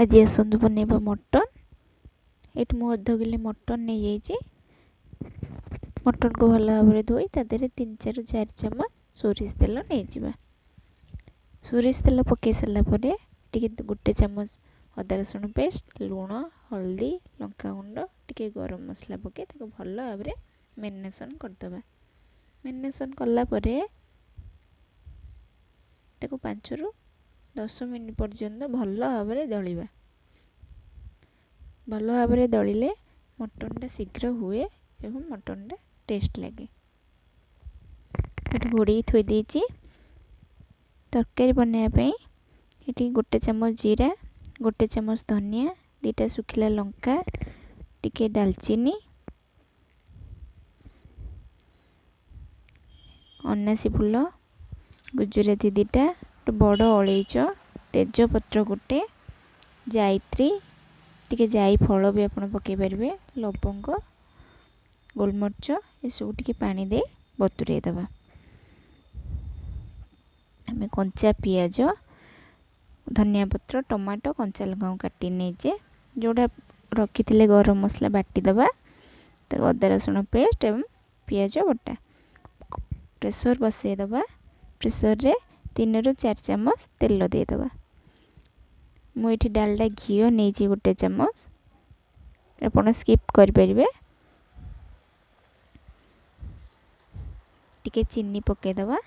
ଆଜି ଆସନ୍ତୁ ବନେଇବା ମଟନ୍। ଏଇଠି ମୁଁ ଅଧ କିଲୋ ମଟନ୍ ନେଇଯାଇଛି। ମଟନ୍କୁ ଭଲ ଭାବରେ ଧୋଇ ତା ଦେହରେ 3 4 ଚାମଚ ସୋରିଷ ତେଲ ନେଇଯିବା। ସୋରିଷ ତେଲ ପକାଇ ସାରିଲା ପରେ ଟିକେ 1 ଚାମଚ ଅଦା ରସୁଣ ପେଷ୍ଟ, ଲୁଣ, ହଳଦୀ, ଲଙ୍କାଗୁଣ୍ଡ, ଟିକେ ଗରମ ମସଲା ପକାଇ ତାକୁ ଭଲ ଭାବରେ ମ୍ୟାରିନେସନ୍ କରିଦେବା। ମ୍ୟାରିନେସନ୍ କଲା ପରେ ତାକୁ 5ରୁ 10 ମିନିଟ୍ ପର୍ଯ୍ୟନ୍ତ ଭଲ ଭାବରେ ଦଳିବା। ଭଲ ଭାବରେ ଦଳିଲେ ମଟନ୍ଟା ଶୀଘ୍ର ହୁଏ ଏବଂ ମଟନ୍ଟା ଟେଷ୍ଟ ଲାଗେ। ଏଠି ଘୋଡ଼େଇ ଥୋଇ ଦେଇଛି। ତରକାରୀ ବନେଇବା ପାଇଁ ଏଠି 1 ଚାମଚ ଜିରା, 1 ଚାମଚ ଧନିଆ, 2ଟା ଶୁଖିଲା ଲଙ୍କା, ଟିକେ ଡାଲଚିନି, ଅନାସୀ ଫୁଲ, ଗୁଜୁରାତି 2ଟା, ଗୋଟେ ବଡ଼ ଅଳେଇଚ, ତେଜପତ୍ର 1, ଜାଇତ୍ରୀ, ଟିକେ ଜାଇ ଫଳ ବି ଆପଣ ପକାଇ ପାରିବେ, ଲବଙ୍ଗ, ଗୋଲମରିଚ, ଏସବୁ ଟିକେ ପାଣି ଦେଇ ବତୁରେଇ ଦେବା। ଆମେ କଞ୍ଚା ପିଆଜ, ଧନିଆ ପତ୍ର, ଟମାଟୋ, କଞ୍ଚା ଲଙ୍କାକୁ କାଟି ନେଇଛେ। ଯେଉଁଟା ରଖିଥିଲେ ଗରମ ମସଲା ବାଟିଦେବା, ତାକୁ ଅଦା ରସୁଣ ପେଷ୍ଟ ଏବଂ ପିଆଜ ବଟା। ପ୍ରେସର୍ ବସେଇଦେବା। ପ୍ରେସର୍ରେ 3ରୁ 4 ଚାମଚ ତେଲ ଦେଇଦେବା। ମୁଁ ଏଠି ଡାଲଡା ଘିଅ ନେଇଛି 1 ଚାମଚ, ଆପଣ ସ୍କିପ୍ କରିପାରିବେ। ଟିକେ ଚିନି ପକାଇଦେବା।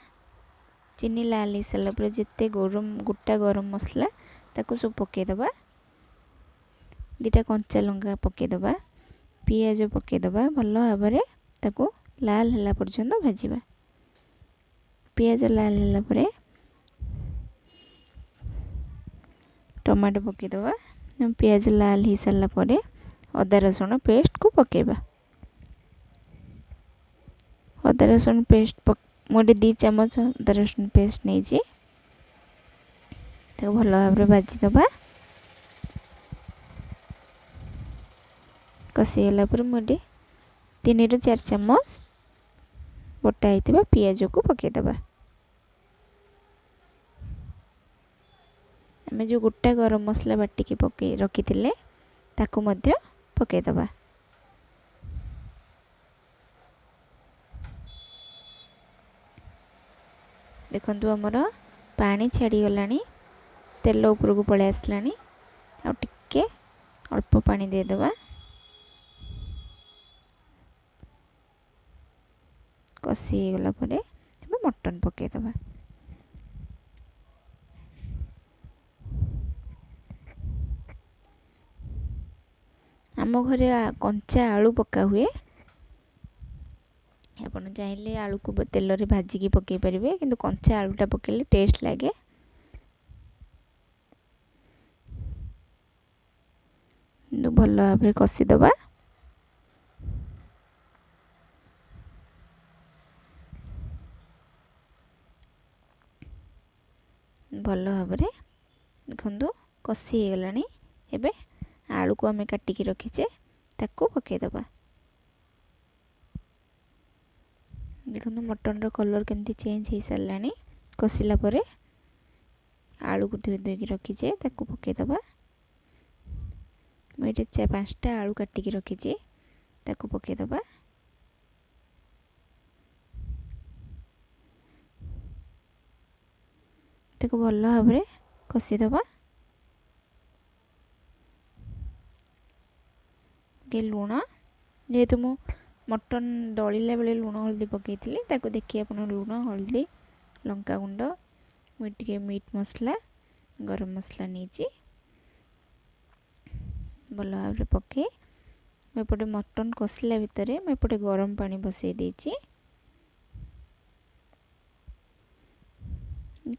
ଚିନି ଲାଲ ହେଇସାରିଲା ପରେ ଯେତେ ଗୋଟା ଗରମ ମସଲା ତାକୁ ସବୁ ପକାଇଦେବା। 2ଟା କଞ୍ଚା ଲଙ୍କା ପକାଇଦେବା, ପିଆଜ ପକାଇଦେବା। ଭଲ ଭାବରେ ତାକୁ ଲାଲ ହେଲା ପର୍ଯ୍ୟନ୍ତ ଭାଜିବା। ପିଆଜ ଲାଲ ହେଲା ପରେ ଟମାଟୋ ପକାଇଦେବା। ପିଆଜ ଲାଲ ହେଇସାରିଲା ପରେ ଅଦା ରସୁଣ ପେଷ୍ଟକୁ ପକାଇବା। ଅଦା ରସୁଣ ପେଷ୍ଟ ମୁଁ ଏଠି 2 ଚାମଚ ଅଦା ରସୁଣ ପେଷ୍ଟ ନେଇଛି। ତାକୁ ଭଲ ଭାବରେ ଭାଜିଦେବା। କଷିଗଲା ପରେ ମୁଁ ଏଠି 3ରୁ 4 ଚାମଚ ବଟା ହେଇଥିବା ପିଆଜକୁ ପକାଇଦେବା। ଆମେ ଯେଉଁ ଗୋଟା ଗରମ ମସଲା ବାଟିକି ପକାଇ ରଖିଥିଲେ ତାକୁ ମଧ୍ୟ ପକାଇଦେବା। ଦେଖନ୍ତୁ ଆମର ପାଣି ଛାଡ଼ିଗଲାଣି, ତେଲ ଉପରକୁ ପଳେଇ ଆସିଲାଣି। ଆଉ ଟିକେ ଅଳ୍ପ ପାଣି ଦେଇଦେବା। କଷି ହେଇଗଲା ପରେ ଏବେ ମଟନ୍ ପକାଇଦେବା। ଆମ ଘରେ କଞ୍ଚା ଆଳୁ ପକା ହୁଏ। ଆପଣ ଚାହିଁଲେ ଆଳୁକୁ ତେଲରେ ଭାଜିକି ପକାଇ ପାରିବେ, କିନ୍ତୁ କଞ୍ଚା ଆଳୁଟା ପକାଇଲେ ଟେଷ୍ଟ ଲାଗେ। କିନ୍ତୁ ଭଲ ଭାବରେ କଷିଦେବା। ଭଲ ଭାବରେ ଦେଖନ୍ତୁ କଷି ହେଇଗଲାଣି। ଏବେ ଆଳୁକୁ ଆମେ କାଟିକି ରଖିଛେ ତାକୁ ପକାଇଦେବା। ଦେଖନ୍ତୁ ମଟନ୍ର କଲର୍ କେମିତି ଚେଞ୍ଜ ହେଇସାରିଲାଣି। କଷିଲା ପରେ ଆଳୁକୁ ଧୋଇ ଧୋଇକି ରଖିଛେ ତାକୁ ପକାଇଦେବା। ମୁଁ ଏଠି 5ଟା ଆଳୁ କାଟିକି ରଖିଛି ତାକୁ ପକାଇଦେବା। ତାକୁ ଭଲ ଭାବରେ କଷିଦେବା। ଟିକେ ଲୁଣ, ଯେହେତୁ ମୁଁ ମଟନ୍ ଦଳିଲା ବେଳେ ଲୁଣ ହଳଦୀ ପକାଇଥିଲି ତାକୁ ଦେଖି ଆପଣ ଲୁଣ, ହଳଦୀ, ଲଙ୍କାଗୁଣ୍ଡ, ମୁଁ ଟିକେ ମିଟ୍ ମସଲା, ଗରମ ମସଲା ନେଇଛି। ଭଲ ଭାବରେ ପକାଇ ମୁଁ ଏପଟେ ମଟନ୍ କଷିଲା ଭିତରେ ମୁଁ ଏପଟେ ଗରମ ପାଣି ବସାଇ ଦେଇଛି।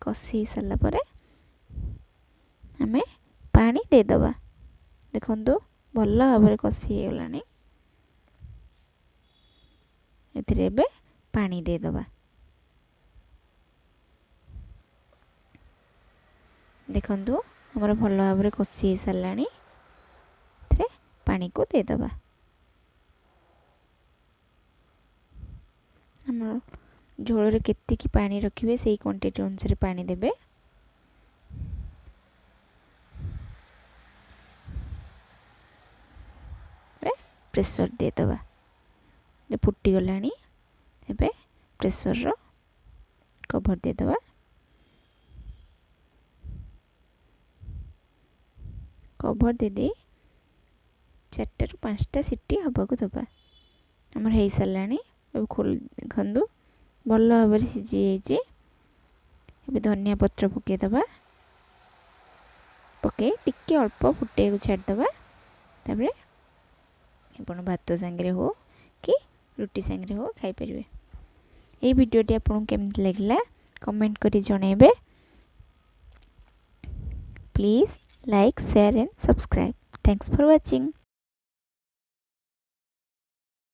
କଷି ହେଇସାରିଲା ପରେ ଆମେ ପାଣି ଦେଇଦେବା। ଦେଖନ୍ତୁ ଭଲ ଭାବରେ କଷି ହେଇଗଲାଣି। ଏଥିରେ ଏବେ ପାଣି ଦେଇଦେବା। ଦେଖନ୍ତୁ ଆମର ଭଲ ଭାବରେ କଷି ହେଇସାରିଲାଣି। ଏଥିରେ ପାଣିକୁ ଦେଇଦେବା। ଆମର ଝୋଳରେ କେତିକି ପାଣି ରଖିବେ ସେଇ କ୍ୱାଣ୍ଟିଟି ଅନୁସାରେ ପାଣି ଦେବେ। ପ୍ରେସର୍ ଦେଇଦେବା। ଫୁଟିଗଲାଣି, ଏବେ ପ୍ରେସର୍ର କଭର୍ ଦେଇଦେବା। କଭର୍ ଦେଇଦେଇ 4ଟାରୁ 5ଟା ସିଟି ହେବାକୁ ଦେବା। ଆମର ହେଇସାରିଲାଣି। ଏବେ ଖୋଲି ଦେଖନ୍ତୁ, ଭଲ ଭାବରେ ସିଝି ଯାଇଛି। ଏବେ ଧନିଆ ପତ୍ର ପକାଇଦେବା। ପକାଇ ଟିକେ ଅଳ୍ପ ଫୁଟେଇବାକୁ ଛାଡ଼ିଦେବା। ତାପରେ ଆପଣ ଭାତ ସାଙ୍ଗରେ ହଉ କି ରୁଟି ସାଙ୍ଗରେ ହଉ ଖାଇପାରିବେ। ଏଇ ଭିଡ଼ିଓଟି ଆପଣଙ୍କୁ କେମିତି ଲାଗିଲା, କମେଣ୍ଟ କରି ଜଣାଇବେ। Please like, share and subscribe. Thanks for watching.